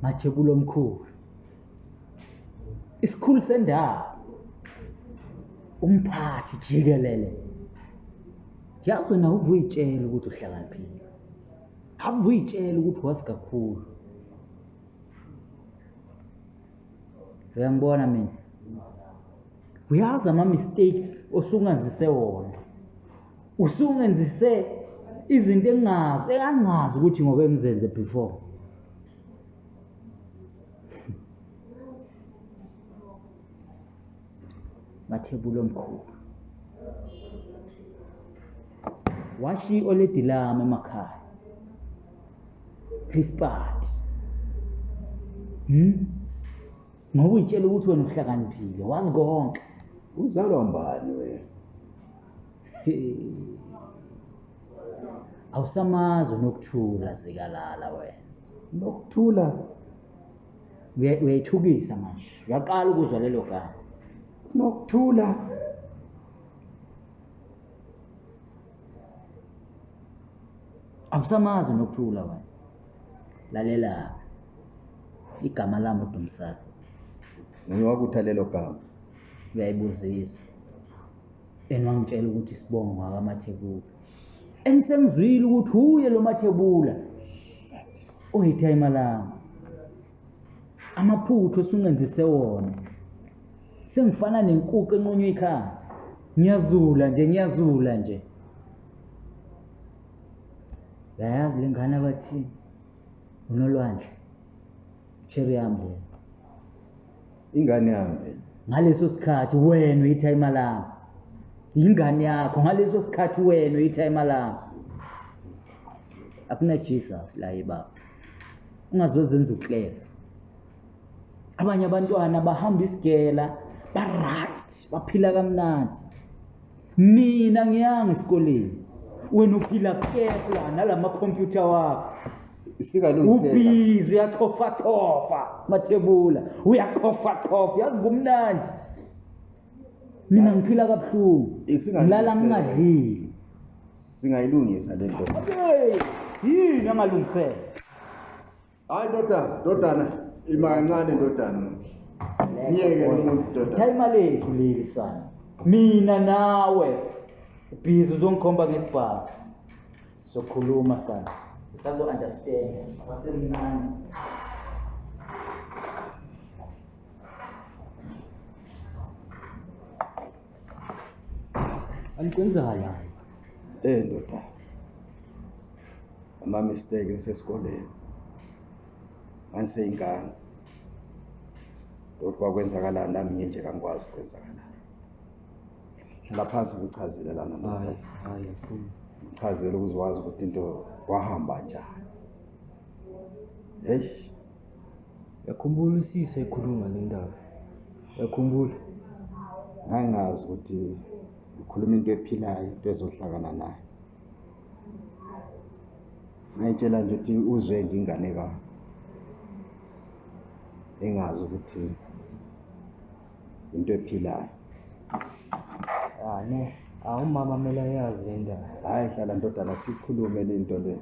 Mathebula omkhulu. Isikhulu sendawo. Umphathi jikelele. Yazi wena uve uyitshela ukuthi uhlakaniphile. Ave uyitshela ukuthi wazi kakhulu. Uyangibona mina? Uyazi ama-mistakes osungazise wona. Usungenzise izinto engingazi, engangazi ukuthi ngoke ngizenze before. Mathebula omkhulu. Washiya i-oledi lami emakhaya. Crispart. Ngoba uyitshela ukuthi wena uhlakaniphile, wazi konke. Uzalwa mbani wena? Awusamazi uNokuthula zikalala wena. Nokuthula Uyayithukisa manje. Uyaqala ukuzwa lelo gama. Nokuthula. Awusamazi uNokuthula wena. Lalela. Igama lami uDumsane. Nguye wakutha lelo gama. Uyayibuzisa. And wangitshela ukuthi isibongo ngakaMathebula. And sengizwile ukuthi uye lo Mathebula. Oyithayima lami. Amaphuthu osungenzise wona. Sengifana nenkukhu enqunywa ikhanda. Ngiyazula nje, ngiyazula nje. Uyayazi le ngane abathi uNolwandle. Cherry yami le. Ingane yami le. Ngaleso sikhathi wena uyithayima lami. Ingane yakho ngaleso sikhathi wena uyithayima lami. Akuna Jesus la baba. Ungazozenza uclever. Abanye abantwana bahamba isigela ba right, baphila kamnandi. Mina ngiyanga esikoleni. Wena uphila kepla nalama computer wakho. Isikalungiseka. Ubhizi uyachofachofa Mathebula, uyachofachofa yazi kumnandi. Mina ngiphila kabuhlungu. Isingalungiseka. Ngilala ngingadlile. Singayilungisa le nto. Hey, yini engalungiseka? Hayi ndodana, ndodana, ima kancane ndodana. Myeke lo muntu ndodana. Ithayima lethu leli sana. Mina nawe. Ubhizi uzongikhomba ngesibhamu. Sizokhuluma sana. Usazo understand. Wasemncane. Alikwenzakalani? Eh ndoda. Ama mistake ngisesikoleni. Ngiseyingane. Lokhu kwakwenzakalani nami nginje kangikwazi kwenzakalani. Hlala phansi ngikuchazele lana ndoda. Hayi, hayi angifuni. Ngichazele ukuze wazi ukuthi into kwahamba njani. Hey, Yakhumbula usisi ekhuluma le ndaba. Yakhumbula. ngangazi ukuthi ukhuluma into ephilayo, into ezohlakana nayo. Ngayitshela nje ukuthi uzwe nje ingane ka. Engazi ukuthi into ephilayo. Ah ne, ah umama kumele ayazi le ndaba. Hayi hlala ndodana sikhulume le nto le.